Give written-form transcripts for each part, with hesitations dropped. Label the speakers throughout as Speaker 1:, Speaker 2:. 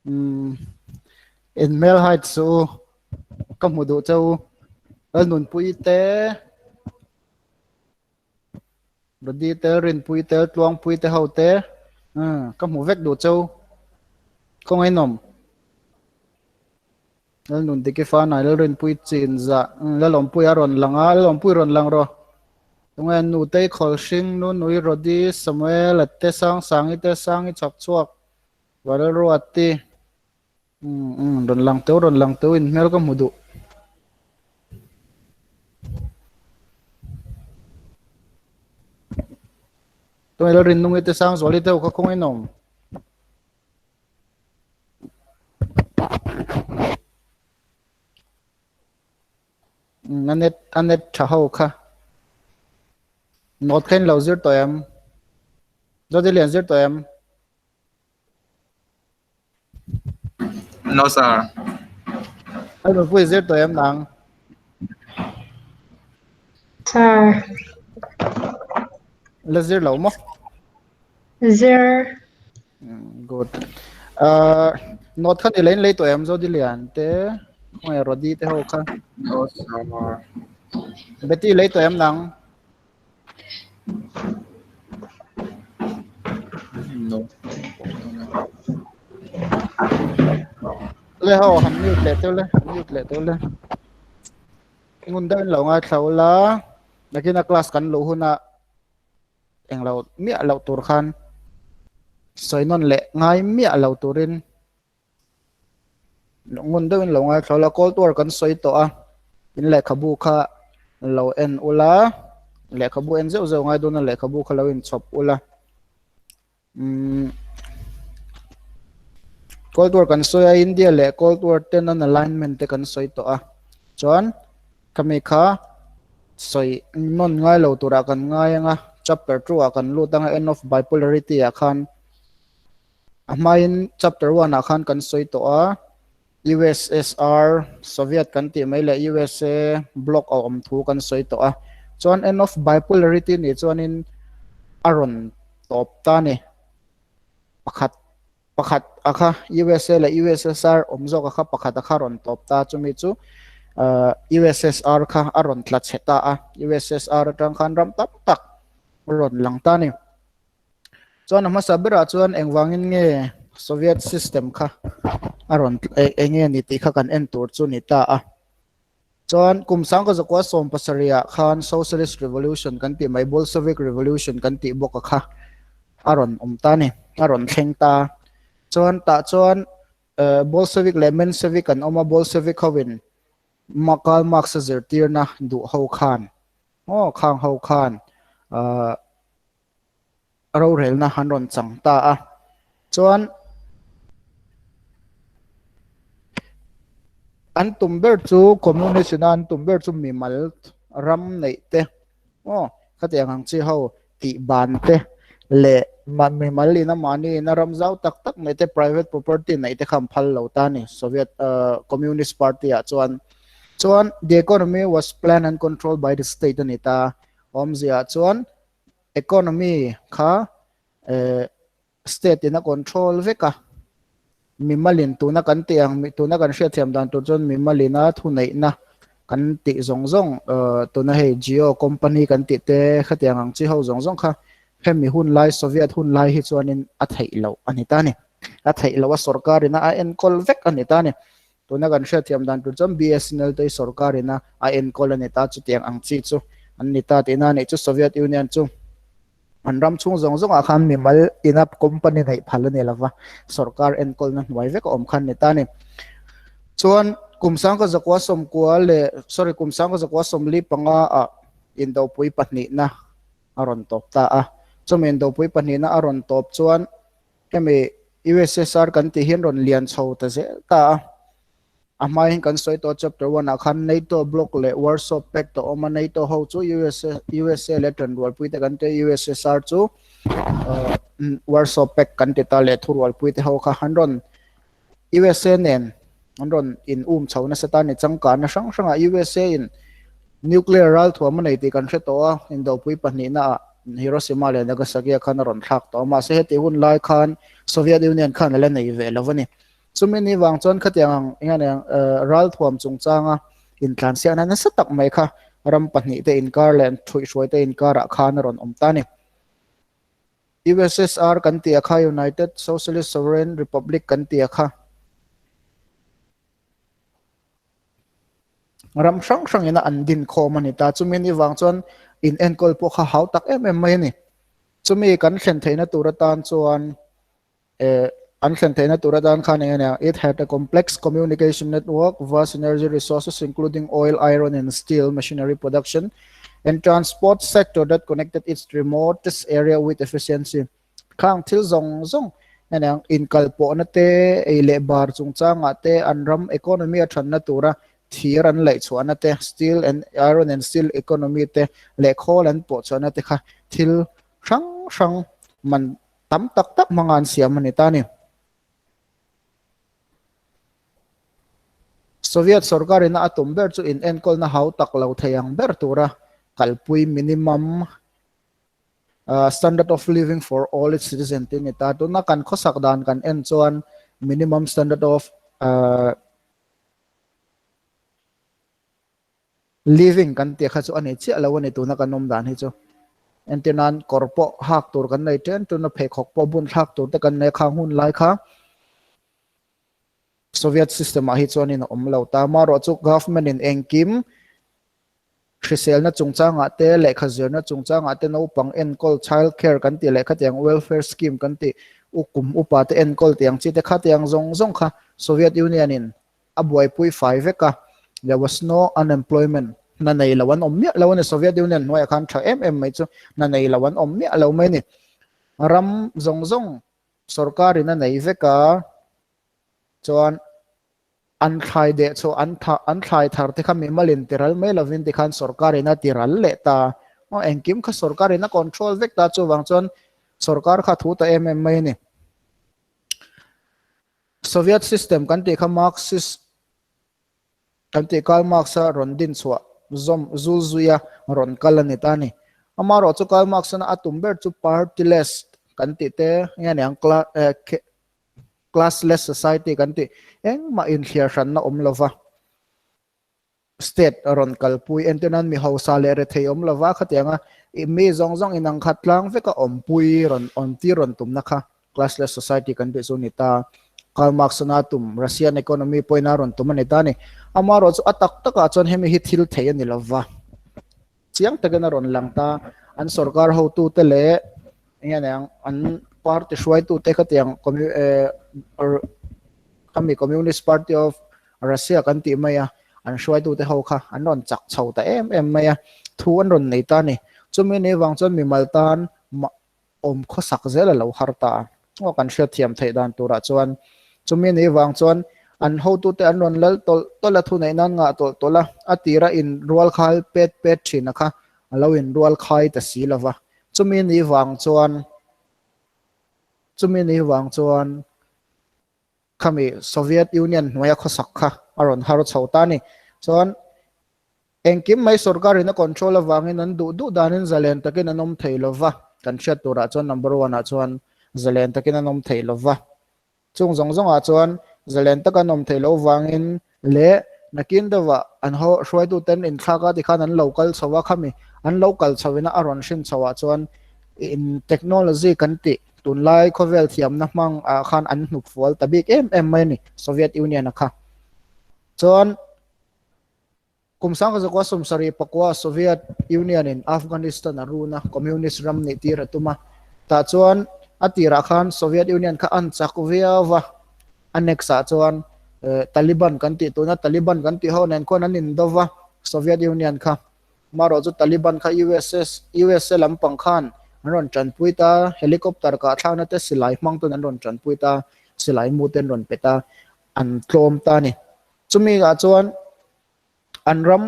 Speaker 1: Umm in hmel hide suh u ka hmu duh che u Lalnunpuii te Rody te Rinpuii te Tluangpuii te ho te umm ka hmu vek duh che u khawngaih in awm Lalnundiki Fanai Lalrinpuii Chinzah Lalawmpuii a rawn lang a Lalawmpuii rawn lang rawh tunge Nutei Khawlhring Nunui Rody Samuel a te Sangsangi te Sangi Chhakchhuak Valruati umm rawn lang teuh rawn lang teuh in hmel ka hmu duh. Tunge Lalrinnungi te Sangzuali te ho kha khawngaih in awm. A net a net tha ho kha note kha in lo zir tawh em Zawti lian zir tawh em
Speaker 2: No sir.
Speaker 1: Ai nupui zir tawh em nang
Speaker 3: Sir.
Speaker 1: La zir lo maw
Speaker 3: Zir.
Speaker 1: Good. Uh, note kha ni lein lei tawh em Zodi Lian te khawnge Rodi te ho kha.
Speaker 2: No sir.
Speaker 1: Betty lei tawh em nang?
Speaker 2: No.
Speaker 1: Le ho han mute leh teuh le, han mute leh teuh le. Ngun deuhin lo ngaithla ula, nakina class kan luh hunah englo miah loh tur khan sawi nawn leh ngai miah lo turin ngun deuhin lo ngaithla ula cold war kan sawi tawh a in lehkhabu kha lo en ula lehkhabu en zeuh zeuh ngai dawn a lehkhabu kha lo inchhawp ula umm cold war kan sawi a India leh cold war ten an alignment te kan sawi tawh a chuan khami kha sawi nawn ngai lo turah kan ngai anga chapter 2 ah kan lut anga end of bipolarity ah khan a hmain chapter 1 ah khan kan sawi tawh a USSR Soviet kan tih mai leh USA bloc a awm thu kan sawi tawh a chuan end of bipolarity ni chuanin a rawn tawp ta ni pakhat pakhat a kha USA leh USSR awm zawk a kha pakhat a kha rawn tawp ta chumi chu USSR kha a rawn tla chhe ta a USSR atang khan ram tam tak rawn lang ta ni. Chuan a hmasa berah chuan engvangin nge Soviet system kha a rawn eng nge ni tih kha kan en tur chu ni ta a. Chuan kum sangka zakua sawm pasarihah khan Socialist Revolution kan tih mai Bolshevik Revolution kan tih bawk a kha a rawn awm ta a ni, a rawn thleng ta. Chuan tah chuan Bolshevik leh Menshevik an awm a, Bolshevik hoin Karl Marx-a zirtirna duh ho khan aw khang ho khan rorelna an rawn chang ta a chuan an tum ber chu communist ina an tum ber chu mimal ram neih te aw khatiang ang chi ho tih ban te leh mimal ina mahni ina ram zau tak tak neih te private property neih te kha an phal lo ta a ni Soviet communist party ah chuan chuan the economy was planned and controlled by the state a ni ta awmzia ah chuan economy kha eh state in a control vek a mimalin tuna kan tih ang tuna kan hriatthiam dan tur chuan mimalina thuneihna kan tih zawng zawng eh tuna hei Jio company kan tih te khatiang ang chi ho zawng zawng kha hemi hun lai Soviet hun lai hi chuanin a theih loh a ni ta a ni a theih loh a sorkar ina a enkawl vek a ni ta a ni tuna kan hriatthiam dan tur chuan BSNL te hi sorkar ina a enkawl a ni ta chutiang ang chi chu an ni ta tihna a nih chu Soviet Union chu. An ram chhung zawng zawngah khan mimal ina company neih phal a ni lova, sorkar enkawlna hnuai vek a awm khan ni ta a ni. Chuan kum sangka zakua sawmkua leh sorry kum sangka zakua sawmli panga ah indopui pahnihna a rawn tawp ta a. Chumi indopui pahnihna a rawn tawp chuan hemi USSR kan tih hian rawn lian chho ta zel ta a. A hmain kan sawi tawh chapter 1 ah khan NATO bloc leh Warsaw Pact a awm a, NATO ho chu USA USA leh tanrualpui te kan ti a, USSR chu Warsaw Pact kan ti ta leh thurualpui te ho kha an rawn USA nen an rawn in um chho nasa ta a ni changkanna hrang hrangah USA in nuclear ralthuam a nei tih kan hre tawh a, indopui pahnihna ah Hiroshima leh Nagasaki ah khan a rawn thlak tawh a, mahse heti hun lai khan Soviet Union khan a la nei ve lo a ni. Chumi ni vang chuan khatiang ang eng eng ralthuam chungchanga intlansiakna nasa tak mai kha ram pahnihte inkar leh thuihhruaite inkarah khan a rawn awm ta a ni. USSR kan tih a kha United Socialist Sovereign Republic kan tih a kha. Ram hrang hrangin a an din khawm a ni ta. Chumi ni vang chuan in enkawl pawh kha hau tak em em mai a ni. Chumi kan thlen theihna tur atan chuan eh an thlen theihna tur atan khan eng ania it had a complex communication network, vast energy resources including oil, iron and steel, machinery production and transport sector that connected its remotest area with efficiency. Khang thil zawng zawng ania inkal pawhna te, ei leh bar chungchangah te, an ram economy a thanna tura thir an laih chhuahna te, steel and iron and steel economy te leh khawl an pawh chhuahna te kha thil hrang hrang man tam tak tak hmanga an siam a ni ta a ni. Soviet sorkarina a tum ber chu inenkawlna hau tak lo thei ang ber tura kalpui minimum standard of living for all its citizen tih a ni ta. Tuna kan khawsak dan kan en chuan minimum standard of Living kan tih kha chu a ni chiah lo a ni tuna kan awm dan hi chu. Entir nan kawr pawh hak tur kan nei ṭen ṭun a, pheikhawk pawh bun thlak tur te kan nei a, khang hun lai kha Soviet system ah hi chuanin a awm lo ta. Amaherawh chu government in engkim hriselna chungchangah te, lehkha zirna chungchangah te, naupang enkawl child care kan tih leh khatiang welfare scheme kan tih u kum upa te enkawl tih ang chi te khatiang zawng zawng kha Soviet Union in a buaipui fai vek a, there was no unemployment, hna nei lo an awm miah lo a ni, Soviet Union hnuaiah khan tha em em mai chu hna nei lo an awm miah lo mai a ni. Ram zawng zawng sorkarin a nei vek a, chuan an thlai deh chhuah an tha an thlai thar te kha mimalin ti ral mai lovin tikhan sorkarin a ti ral leh ta, aw engkim kha sorkarin a control vek ta chuvang chuan sorkar kha thu ta em em mai a ni. Soviet system kan tih kha Marxist kan tih Karl Marx-a rawn din chhuah zawm zul zuia rawn kal a ni ta a ni. Amaherawh chu Karl Marx-a a tum ber chu partyless kan tih te nge niang classless society kan tih engmah inthliar hranna awm lova. State a rawn kalpui entir nan mi hausa leh rethei awm lova khatianga mi zawng zawng inang khat tlang veka awmpui rawn awmtir rawn tumna kha classless society kan tih chu a ni ta. Karl Marx-a tum Russian economy pawhin a rawn tum a ni ta a ni. Amaherawh chu a tak takah chuan hemi hi thil thei a ni lova. Chiang takin a rawn lang ta. An sorkar hotute leh eng nge an party hruaitute khatiang khami Communist Party of Russia kan tih mai a, an hruaitute ho kha an rawn chak chho ta em em mai a, thu an rawn nei ta a ni. Chumi ni vang chuan mimal tan awm khawsak zel a lo har ta a, aw kan hriatthiam theih dan turah chuan chumi ni vang chuan an hotute an rawn lal tawlh tawlh a, thuneih nan ngah tawlh tawlh a, a tira in rual khai pet pet thin a kha a lo in rual khai ta si lo va, chumi ni vang chuan chumi ni vang chuan khami Soviet Union hnuaia khawsak kha a rawn har chho ta a ni. Chuan engkim mai sorkarin a control avangin an duh duh danin zalen takin an awm thei lo va, kan hriat turah chuan number one ah chuan zalen takin an awm thei lo va. Chung zawng zawngah chuan zalen taka an awm thei lo vangin leh nakin deuhah an ho hruaituten inthlak a tikhan an lo kal chho a, khami an lo kal chhoin a rawn hrin chhoah chuan in technology kan tih Tunlai khawvel thiamna hmang ah khan an hnuk fual ta bik em em mai a ni, Soviet Union a kha. Chuan kum sangkazakua sawmsarih pakua Soviet Union in Afghanistan a run a, Communist ram nih tir a tum a. Tah chuan a tirah khan Soviet Union kha an chak viau va, a next ah chuan Taliban kan tih tuna Taliban kan tih ho nen khuan an indo va Soviet Union kha. Marawh chu Taliban kha USS USA lampang khan an rawn tanpui ta, helicopter kah thlakna te silai hmang ten an rawn tanpui ta, silai mu te an rawn pe ta, an tlawm ta a ni. Chumi ah chuan an ram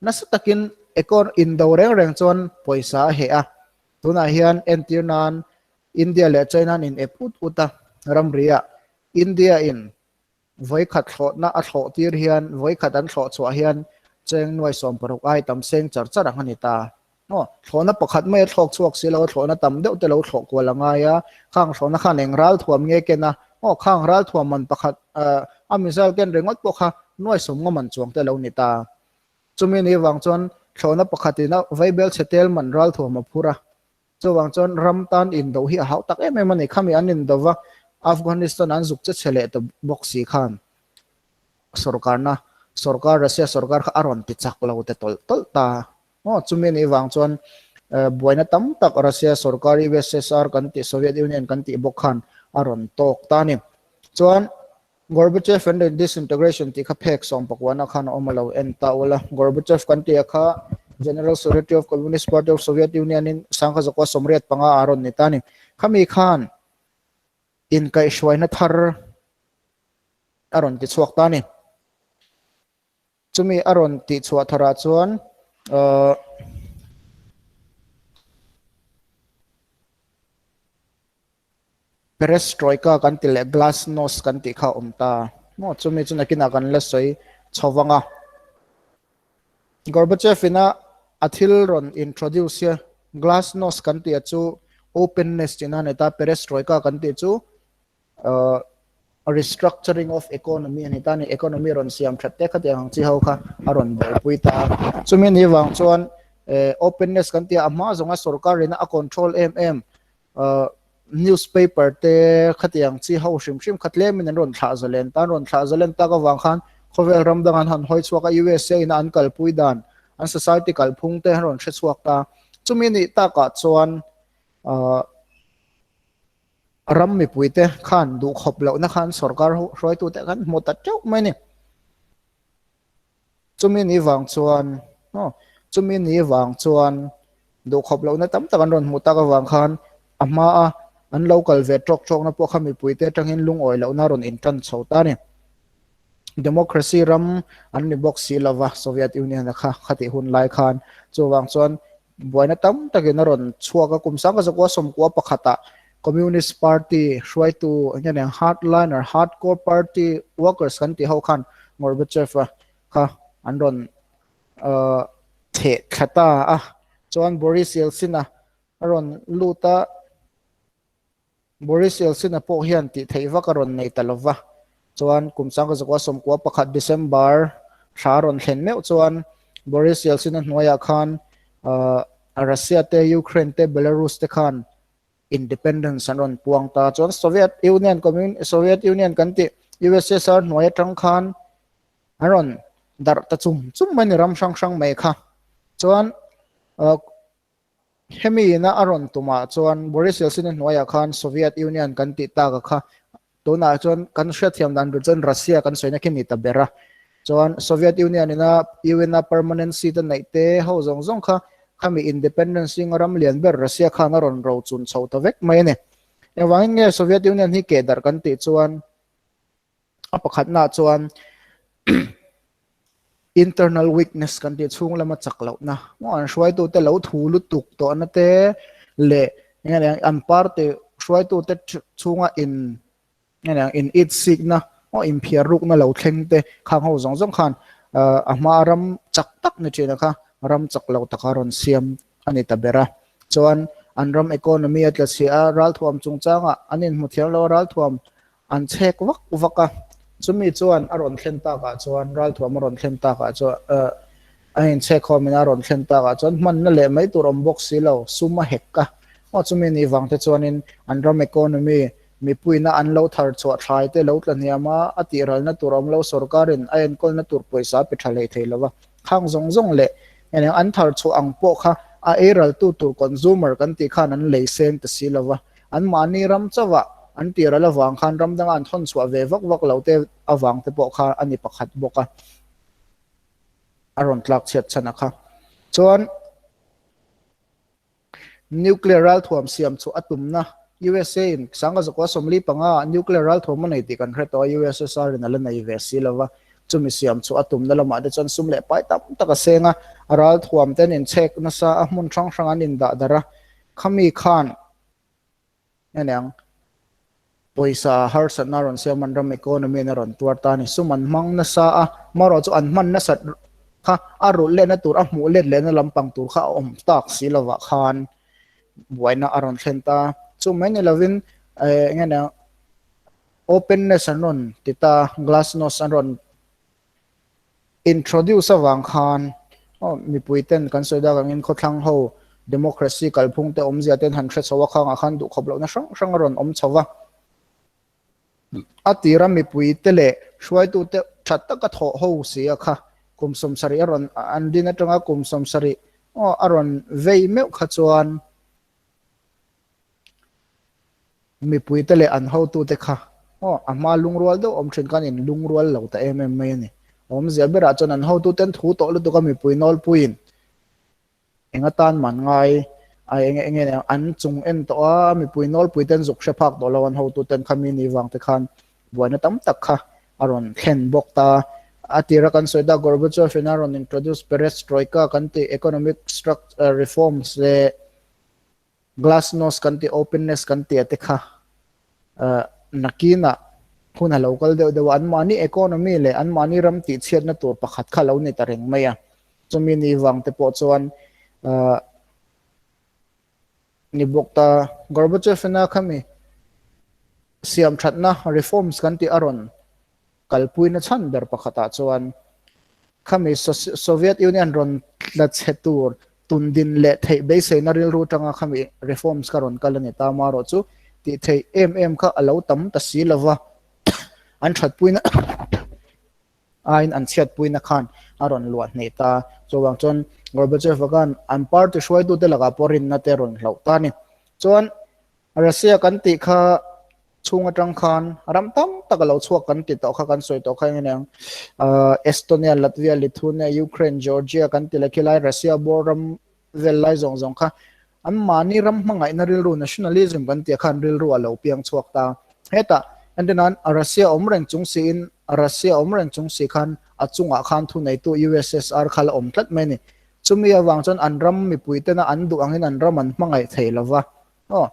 Speaker 1: nasa takin econ indo reng reng chuan pawisa a heh a, tunah hian entir nan India leh China an in ep ut ut a ramri ah India in Vawikhat thlawhna a thlawh tir hian, vawikhat an thlawh chhuah hian cheng nuai 16 ai tam seng char char ang a ni ta. Aw, thlawhna pakhat mai a thlawk chhuak si lo a, thlawhna tam deuh te lo thlawh kual a ngai a, khang thlawhna khan eng ral thuam nge ken a, Aw khang ralthuam man pakhat a missile ken ringawt pawh kha nuai sawmnga man chuang te a lo ni ta. Chumi ni vang chuan thlawhna pakhatin a vaibel chhe tel man ralthuam a phur a. Chuvang chuan ram tan indo hi a hauh tak em em a ni. Khami an indo va, Afghanistan an zuk che chhe leh ta bawk si khan sorkarna, sorkar Russia sorkar kha a rawn ti chak lo te tawlh tawlh ta. Aw, chumi ni vang chuan buaina tam tak Russia sorkar USSR kan tih Soviet Union kan tih bawk khan a rawn tawk ta a ni. Chuan Gorbachev and the disintegration tih kha phek sawmpakuana khan a awm a lo en ta ula. Gorbachev kan tih a kha General Secretary of Communist Party of Soviet Union in sangkha zakua 85 a rawn ni ta a ni. Khami khan inkaihhruaina thar a rawn ti chhuak ta a ni. Chumi a rawn tih chhuah tharah chuan ahh Perestroika kan ti leh Glasnost kan tih kha a awm ta maw? Chumi chu nakinah kan la sawi chho vang a. Gorbachev ina a thil rawn introduce hi Glasnost kan tih a chu openness tihna a ni ta, Perestroika kan tih chu ahh restructuring of economy a ni ta a ni. Economy rawn siam that te khatiang ang chi ho kha a rawn buaipui ta a. Chumi ni vang chuan eh openness kan tih a, a hma zawnga sorkar ina a control em em ahh newspaper te khatiang chi ho hrim hrim kha tlemin an rawn thlah zalen ta. An rawn thlah zalen tak avang khan khawvel ram dang an han hawi chhuak a, USA ina an kalpui dan, an society kalphung te an rawn hre chhuak ta. Chumi nih takah chuan ahh Ram mipuite khan duhkhawp lohna khan sorkar hruaitute khan hmu ta teuh mai a ni. Chumi ni vang chuan aw chumi ni vang chuan duhkhawp lohna tam tak an rawn hmuh tak avang khan a hmaa an lo kal ve tawk tawkna pawh kha mipuite atangin lungawi lohna a rawn intan chho ta a ni. Democracy ram an ni bawk si lova Soviet Union-a kha khatih hun lai khan chuvang chuan Buaina tam takin a rawn chhuak a, kum sangka zakua sawmkua pakhatah Communist Party hruaitu eng nge nia hardliner, hardcore party workers kan tih ho khan Gorbachev-a kha an rawn theh thla ta a, chuan Boris Yeltsin-a a rawn lut a. Boris Yeltsin-a pawh hian tih theih vak a rawn nei ta lo va, chuan kum sangka zakua 11 December thla a rawn thlen meuh chuan Boris Yeltsin-a hnuaiah khan Russia te, Ukraine te, Belarus te khan independence an rawn puang ta. Chuan Soviet Union, Soviet Union kan tih USSR hnuai atang khan an rawn darh ta chum chum mai a ni ram hrang hrang mai kha. Chuan Hemi ina a rawn tumah chuan Boris Yeltsin-a hnuaiah khan Soviet Union kan tih tak a kha. Tunah chuan kan hriatthiam dan tur chuan Russia kan sawina khi ni ta ber a. Chuan Soviet Union ina UN a permanent seat a neih te ho zawng zawng kha khami independence zinga ram lian ber Russia khan a rawn ro chun chho ta vek mai a ni. Engvangin nge Soviet Union hi keh darh kan tih chuan A pakhatnaah chuan internal weakness kan tih chhung lama chak lohna maw an hruaitute lo thu lutuk tawhna te leh eng nge an party hruaitute chhunga in eng nge in it sikna maw inphiar rukna lo thleng te khang ho zawng zawng khan a hma ram chak tak ni thin a kha ram chak lo taka rawn siam a ni ta ber a. Chuan an ram economy a tla chhia a, ralthuam chungchangah an inhmu thiam lo a, ralthuam An chhek vak vak a, chumi chuan a rawn thlen takah chuan ralthuam a rawn thlen takah chuan eh a inchhek khawmin a rawn thlen takah chuan hmanna leh mai tur awm bawk si lo, sum a hek a. Aw chumi ni vang te chuanin an ram economy mipuina an lo thar chhuah thlai te lo tla hniam a, a tihralna tur awm lo sorkarin a enkawlna tur pawisa a pe tha hlei thei lo va, khang zawng zawng leh eng an thar chhuah ang pawh kha a eiraltu tur consumer kan tih khan an lei seng ta si lo va. Anmahni ram chauhah an tir al avang khan ram danga an thawn chhuah ve vak vak lo te avang te pawh kha a ni pakhat bawk a, a rawn tlak chhiat chhan a kha. Chuan nuclear ralthuam siam chhuah a tumna USA in sangha zakua 45 ah nuclear ralthuam a nei tih kan hre tawh a, USSR in a la nei ve si lo va, chumi siam chhuah a tumna lamah te chuan sum leh pai tam tak a seng a, a ralthuam te an inchhek nasa a, hmun hrang hrang an indah darh a, khami khan Heniang pawisa harsatna a rawn siam an ram economy in a rawn tuar ta a ni. Sum an hmang nasa a, marawh chu an hman nasat kha a rulh letna tur a hmuh let lehna lampang tur kha a awm tak si lovah khan buaina a rawn thlen ta. Chu mai ni lovin eng nge niang. Openness an rawn ti ta, Glasnost an rawn introduce avang khan mipui ten kan sawi dak angin khawthlang ho democracy kalphung te awmzia ten han hre chho a, khangah khan duhkhawp lohna hrang hrang a rawn awm chho va. A tira mipui te leh hruaitu te tha taka thawh ho si a kha kum 70 a rawn an din atanga kum 70 a rawn vei meuh kha chuan Mipuite leh an hotute kha aw a hma lungrual deuh awm thin khan in lungrual lo ta em em mai a ni. Awmzia berah chuan an hotuten thu tawh lutuk a mipui nawlpuiin eng atan man ngai a eng eng nge an chung en tawh a, mipui nawlpuiten zuk hre phak tawh lo an hotuten kha mi ni vang te khan buaina tam tak kha a rawn thlen bawk ta. A tira kan sawi ta Gorbachev in a rawn introduce Perestroika kan tih economic reforms leh Glasnost kan tih openness kan tih te kha nakinah hun a lo kal deuh deuh a, anmahni economy leh anmahni ram tihchhiatna tur pakhat kha lo ni ta reng mai a. Chumi ni vang te pawh chuan ni bawk ta Gorbachev ina khami siamthatna reforms kan tih a rawn kalpuina chhan ber pakhatah chuan khami Soviet Union rawn tla chhe tur tundin leh theih beiseina rilru tanga khami reforms kha rawn kal a ni ta. Amaherawh chu tih theih em em kha a lo tam ta si lova, an thatpuina aiin an chhiatpuina khan a rawn luah hneh ta. Chuvang chuan Gorbachev-a khan an party hruaitute lakah pawh rinna te a rawn hlauh ta a ni. Chuan Russia kan tih kha chhung atang khan ram tam tak a lo chhuak kan ti tawh kha kan sawi tawh kha eng eng Estonia, Latvia, Lithuania, Ukraine, Georgia kan ti leh khilai Russia bawr ram vel lai zawng zawng kha an mahni ram hmangaihna rilru nationalism kan tih khan rilru a lo piang chhuak ta. Hetah entirnan Russia awm reng chung siin Russia awm reng chung si khan a chungah khan thuneitu USSR kha la awm tlat mai a ni. Chumi avang chuan an ram mipui tena an duh angin an ram an hmangaih thei lova. Aw,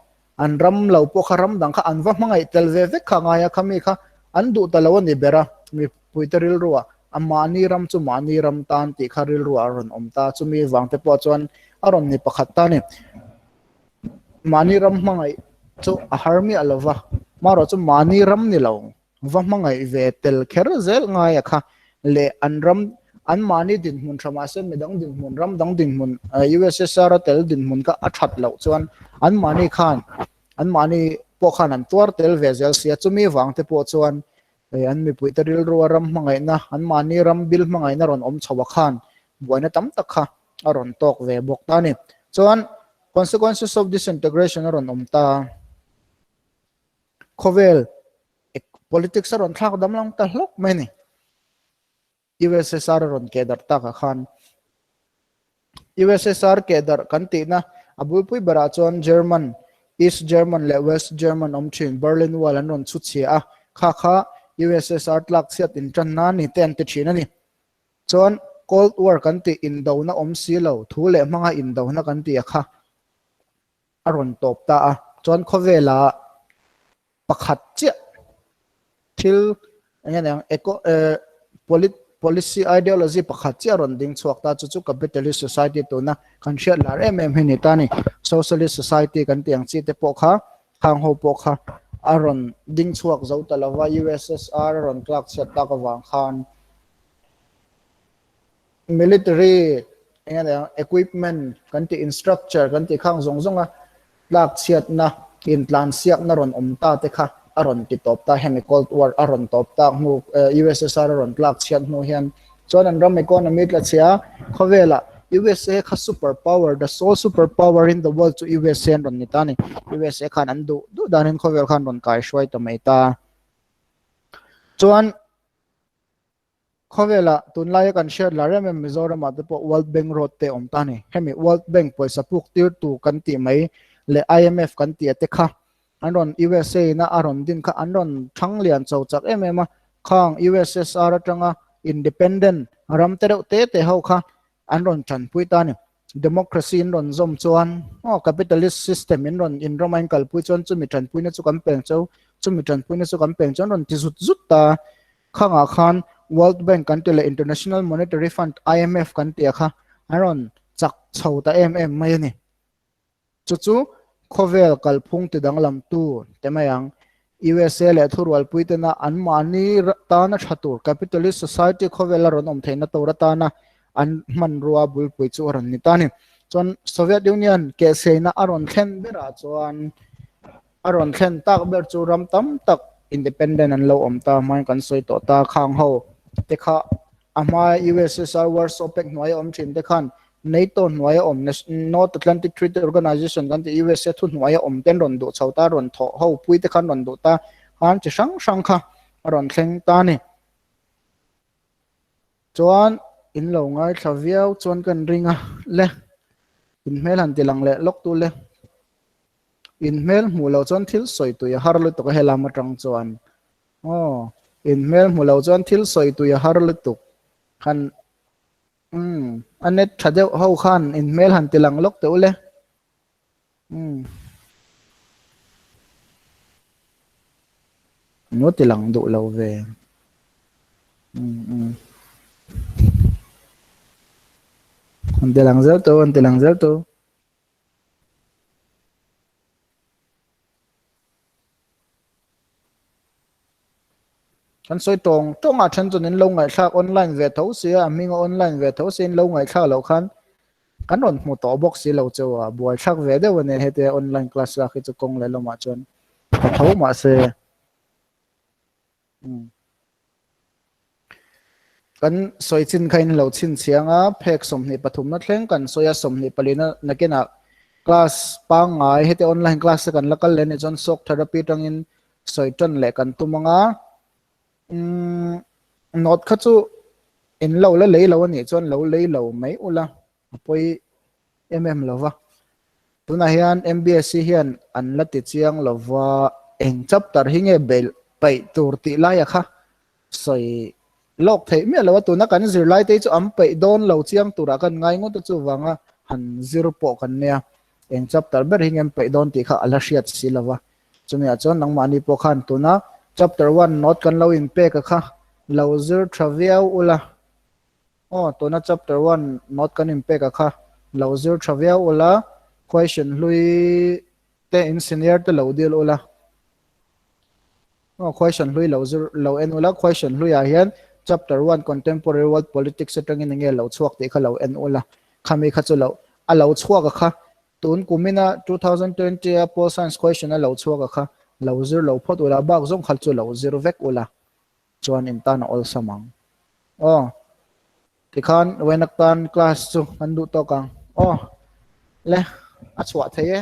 Speaker 1: an ram lo pawh kha ram dang kha an va hmangaih tel ve vek kha ngai a, khami kha an duh ta lo a ni ber a, mipuite rilruah a mahni ram chu mahni ram tan tih kha rilruah a rawn awm ta, chumi vang te pawh chuan a rawn ni pakhat ta a ni. Mahni ram hmangaih chu a har miah lo va, marawh chu mahni ram ni lo va hmangaih ve tel kher zel ngai a kha leh an ram an mahni dinhmun tha mahse midang dinhmun ram dang dinhmun USSR a tel dinhmun kha a that loh chuan an mahni khan an mahni pawh khan an tuar tel ve zel sia chumi vang te pawh chuan an mipui te rilru a ram hmangaihna an mahni ram bil hmangaihna rawn awm chho a khan buaina tam tak kha a rawn tawk ve bawk ta a ni. Chuan consequences of disintegration a rawn awm ta. Khawvel politics a rawn thlak damlang ta hlawk mai a ni. USSR a rawn keh darh takah khan USSR keh darh kan tihna a bulpui berah chuan German, East German leh West German awm thin Berlin Wall an rawn chhu chhia a, kha kha USSR tlak chhiat intanna a ni te an ti thin a ni. Chuan Cold War kan tih indona awm si lo, thu leh hmanga indona kan tih a kha. a rawn tawp ta a, chuan khawvela pakhat chiah thil eng nge niang eco eh policy ideology pakhat chiah a rawn ding chhuak ta chu chu capitalist society tuna kan hriat lar em em hi ni ta a ni socialist society kan tih ang chi te pawh kha khang ho pawh kha a rawn ding chhuak zo ta lova USSR a rawn tlak chhiat tak avang khan Military eng emaw equipment kan tih in structure kan tih khang zawng zawng a tlak chhiatna intlan siakna rawn awm ta te kha a rawn ti tawp ta hemi cold war a rawn tawp tak hnu USSR a rawn tlak chhiat hnu hian chuan an ram economy tla chhia khawvelah USA kha super power the sole super power in the world chu USA an rawn ni ta a ni USA khan an duh duh danin khawvel khan rawn kai hruai ta mai ta chuan Khawvelah tunlaia kan hriat lar em em Mizoramah te pawh World Bank Road te awm ta a ni. Hemi World Bank pawisa puk tirtu kan tih mai leh IMF kan tih a te kha an rawn USA ina a rawn din kha an rawn thang lian cho chak em em a. Khang USSR atanga independent ram te reuh te te ho kha an rawn tanpui ta a ni. Democracy in rawn zawm chuan aw capitalist system in rawn in rama in kalpui chuan chumi tanpuina chu kan peng cheu chumi tanpuina chu kan peng chuan rawn ti zut zut ta. Khangah khan World Bank kan ti leh International Monetary Fund, IMF, kan tih a kha an rawn chak chho ta em em mai a ni. Chu chu khawvel kalphung ti danglamtu te mai ang. USA leh thurualpui tena anmahni tana tha tur capitalist society khawvela rawn awm theihna tur atana an hmanrua bulpui chu a rawn ni ta a ni. Chuan Soviet Union kehsiaina a rawn thlen berah chuan a rawn thlen tak ber chu ram tam tak independent an lo awm ta hmain kan sawi tawh ta khang ho te kha a hma USSR Warsaw Pact hnuaia awm thin te khan NATO hnuaia awm North Atlantic Treaty Organization kan tih USA thu hnuaia awm ten rawn duh chho ta rawn thawh ho pui te khan rawn duh ta khan chi hrang hrang kha a rawn thleng ta a ni. Chuan in lo ngaithla viau chuan kan ring a le in hmel han ti lang leh lawk tu le. In hmel hmuh loh chuan thil sawi tui a har lutuk a helam atang chuan aw in hmel hmuh loh chuan thil sawi tui a har lutuk han umm a net tha deuh ho khan in hmel han ti lang lawk teh u le umm Maw ti lang duh lo ve umm umm han ti lang zel tawh han ti lang zel tawh. Kan sawi tawng tawng ah then chuan in lo ngaihthlak online ve tho sia a hminga online ve tho sia in lo ngaihthlak loh khan kan rawn hmu tawh bawk si lo cheu a buaithlak ve deuh a nia hetia online class lak hi chu kawng leh lamah chuan ka tho mahse umm. Kan sawi chin kha in lo chhinchhiang a, phek 23 na thleng kan sawi a, 24 na nakinah class pangngai heti online class te kan la kal leh anih chuan sock therapy atangin sawi tan leh kan tum ang a, umm note kha chu in lo la lei lo anih chuan lo lei lo mai ula a pawi em em lo va. Tunah hian MBSC hian an la ti chiang lo va, eng chapter hi nge belh paih tur tih laia kha sawi lawk theih miah lo a, tuna kan zirlai te hi chu an paih dawn lo chiang turah kan ngai ngawt a, chuvanga han zir pawh kan nia, eng chapter ber hi nge an paih dawn tih kha a la hriat si lo va. Chumiah chuan nangmahni pawh khan tuna chapter one note kan lo inpek a kha lo zir tha viau ula. Aw, tuna chapter one note kan inpek a kha lo zir tha viau ula, question hlui te in senior te lo dil ula. Aw, question hlui lo zir lo en ula, question hluiah hian chapter one contemporary world politics atangin enge lo chhuak tih kha lo en ula, khami kha chu lo a lo chhuak a kha tun kumina 2020 a pol science question a lo chhuak a kha lo zir lo phawt ula, bak zawng kha chu lo zir vek ula. Chuan in tan a awlsam ang. Aw. Tikhan Wenak tan class chu kan duh tawk ang. Aw. Le, a chhuah thei e.